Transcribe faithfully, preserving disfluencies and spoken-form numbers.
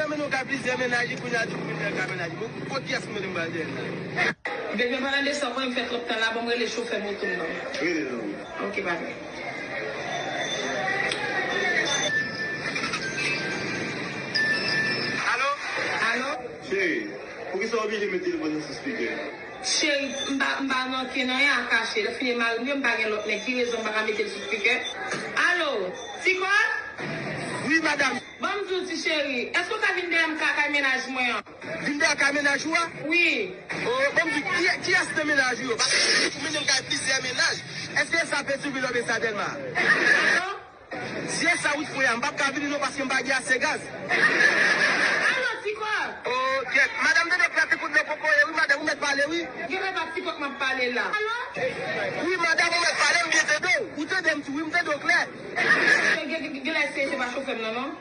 Mwen mennen w kay plizyè mennaj, kounye a di w vin dèyè kay mennaj. Bon, kot kiyès mwen te pral dèyè la? Bebe, an palan de sa, ou konnen m fè twòp tan la, ban m rele chofè moto m nan. Rele non. Ok, bye. Alo? Alo? Cheri, poukisa w oblije met telefòn nan sou spikè? Cheri, m pa, m pa nan ankenn anyen a kache. Lè fini mari m yo, m pa gen lòt nèg. Ki rezon m pa ka mete l sou spikè? Alo, Ti Kòl? Wi, madanm. Ban m di w, ti cheri, èske w ka vin dèyè m ka, kay mennaj mwen an? Vin dèyè kay mennaj ou a? Wi. O, ban m di w, ki, kiyès nan mennaj ou yo? Paske ou mennen m kay plizyè mennaj. Èske sa Petyonvil oubyen sa Dèlma? Alo? Zye sa wout fwe a, m p ap ka vini non paske m pa gen ase gaz. Alo, Ti Kòl? O, kèt. Madanm Dodo Klè te kout nan kokoye, wi, madanm, ou mèt pale, wi. Genlè pa Ti Kòl m ap pale la. Alo? Wi, madanm, ou mèt pale, m byen tande w. Ou tande m tou, wi, m tande w klè. Gen, gen, genlè se, se pa chofè m nan, non?